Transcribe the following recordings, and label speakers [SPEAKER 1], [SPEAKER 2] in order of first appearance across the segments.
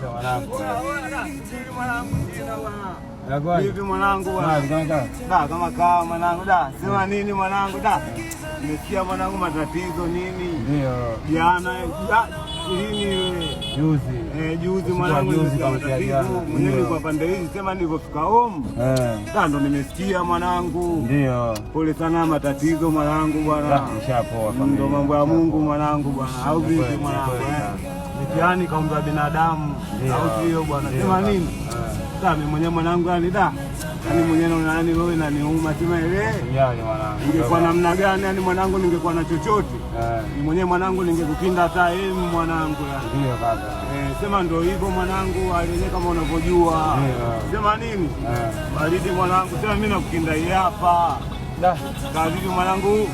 [SPEAKER 1] Maisha mwanangu.
[SPEAKER 2] Vipi mwanangu bwana? Da, kama kawa mwanangu da. Sema nini mwanangu da? Nimesikia mwanangu matatizo nini?
[SPEAKER 1] Ndio.
[SPEAKER 2] Jana lini wewe?
[SPEAKER 1] Juzi.
[SPEAKER 2] Eh, juzi
[SPEAKER 1] Usiku wa
[SPEAKER 2] mwanangu
[SPEAKER 1] juzi
[SPEAKER 2] nimesikia
[SPEAKER 1] kama
[SPEAKER 2] matatizo.
[SPEAKER 1] jana.
[SPEAKER 2] Mwenyewe
[SPEAKER 1] Ndio.
[SPEAKER 2] nilikuwa pande hizi, sema nilipofika home. Da, ndo nimesikia mwanangu.
[SPEAKER 1] Ndio.
[SPEAKER 2] Pole sana matatizo mwanangu bwana.
[SPEAKER 1] Da, nishapoa familia.
[SPEAKER 2] Ndo mambo ya Mungu mwanangu bwana. Au
[SPEAKER 1] Ni
[SPEAKER 2] vipi
[SPEAKER 1] kweli, ni
[SPEAKER 2] mwanangu?
[SPEAKER 1] kweli
[SPEAKER 2] Eh?
[SPEAKER 1] sana.
[SPEAKER 2] Mitihani kaumba binadamu.
[SPEAKER 1] Ndio.
[SPEAKER 2] Au sio bwana?
[SPEAKER 1] Ndio,
[SPEAKER 2] Sema
[SPEAKER 1] kaka.
[SPEAKER 2] nini? Da, mimi mwenyewe mwanangu yani da. Yaani mwenyewe naona yani wewe inaniuma sema ile.
[SPEAKER 1] Usijali mwanangu.
[SPEAKER 2] Ningekuwa namna gani yani mwanangu ningekuwa na chochote. Ni mwenyewe mwanangu ningekukinda hata elimu mwanangu yani.
[SPEAKER 1] Ndio kaka.
[SPEAKER 2] Eh, sema ndo hivyo mwanangu, aliyenyewe kama unavyojua.
[SPEAKER 1] Ndio.
[SPEAKER 2] Sema nini? Baridi mwanangu, sema mimi nakukinda hii hapa.
[SPEAKER 1] Da.
[SPEAKER 2] Kavipi mwanangu?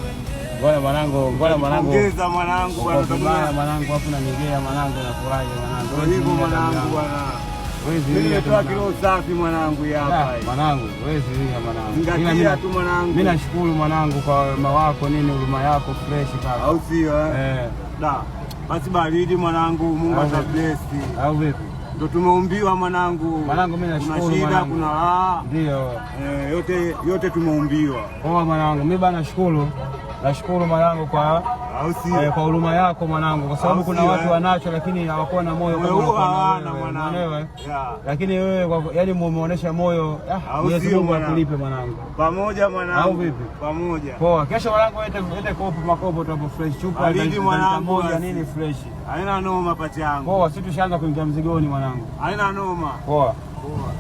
[SPEAKER 1] Ngoja mwanangu, ngoja mwanangu.
[SPEAKER 2] Ongeza mwanangu bwana,
[SPEAKER 1] Uko vibaya
[SPEAKER 2] utakuwa
[SPEAKER 1] mwanangu, afu nanigea mwanangu, nafurahi mwanangu.
[SPEAKER 2] ndo hivyo mwanangu bwana.
[SPEAKER 1] Wewe
[SPEAKER 2] Mimi nimetoa kilo safi mwanangu hii hapa. Hii.
[SPEAKER 1] Mwanangu, wewe zilia mwanangu. Ila
[SPEAKER 2] Zingatia tu mwanangu.
[SPEAKER 1] Mimi nashukuru mwanangu kwa wema wako nini, huruma yako fresh kaka.
[SPEAKER 2] Au sio eh? Da. Basi baridi mwanangu, Mungu
[SPEAKER 1] Au
[SPEAKER 2] atabless.
[SPEAKER 1] Au vipi?
[SPEAKER 2] Ndo tumeumbiwa mwanangu.
[SPEAKER 1] Mwanangu, mimi nashukuru
[SPEAKER 2] Kuna shida,
[SPEAKER 1] mwanangu.
[SPEAKER 2] kuna raha.
[SPEAKER 1] Ndio.
[SPEAKER 2] Eh, yote yote tumeumbiwa.
[SPEAKER 1] Poa mwanangu, mimi bana nashukuru. Nashukuru mwanangu kwa
[SPEAKER 2] Au sio?
[SPEAKER 1] kwa huruma yako mwanangu, kwa sababu
[SPEAKER 2] Au
[SPEAKER 1] kuna
[SPEAKER 2] sio,
[SPEAKER 1] watu
[SPEAKER 2] eh?
[SPEAKER 1] wanacho lakini hawakuwa na moyo kama
[SPEAKER 2] Moyo huo
[SPEAKER 1] uliokuwa nao
[SPEAKER 2] hawana
[SPEAKER 1] wewe,
[SPEAKER 2] mwanangu.
[SPEAKER 1] umeelewa?
[SPEAKER 2] Yeah.
[SPEAKER 1] Lakini wewe yaani mumeonyesha moyo,
[SPEAKER 2] Au
[SPEAKER 1] Mwenyezi
[SPEAKER 2] sio,
[SPEAKER 1] Mungu
[SPEAKER 2] mwanangu?
[SPEAKER 1] akulipe mwanangu.
[SPEAKER 2] Pamoja mwanangu.
[SPEAKER 1] Au vipi?
[SPEAKER 2] Pamoja.
[SPEAKER 1] Poa, kesho mwanangu ete kopo makopo tu hapo fresh chupa
[SPEAKER 2] Baridi
[SPEAKER 1] lita
[SPEAKER 2] mwanangu,
[SPEAKER 1] moja
[SPEAKER 2] basi.
[SPEAKER 1] nini fresh.
[SPEAKER 2] Haina noma pati yangu.
[SPEAKER 1] Poa, sisi tushaanza kuingia mzigoni mwanangu.
[SPEAKER 2] Haina noma.
[SPEAKER 1] Poa.
[SPEAKER 2] Poa.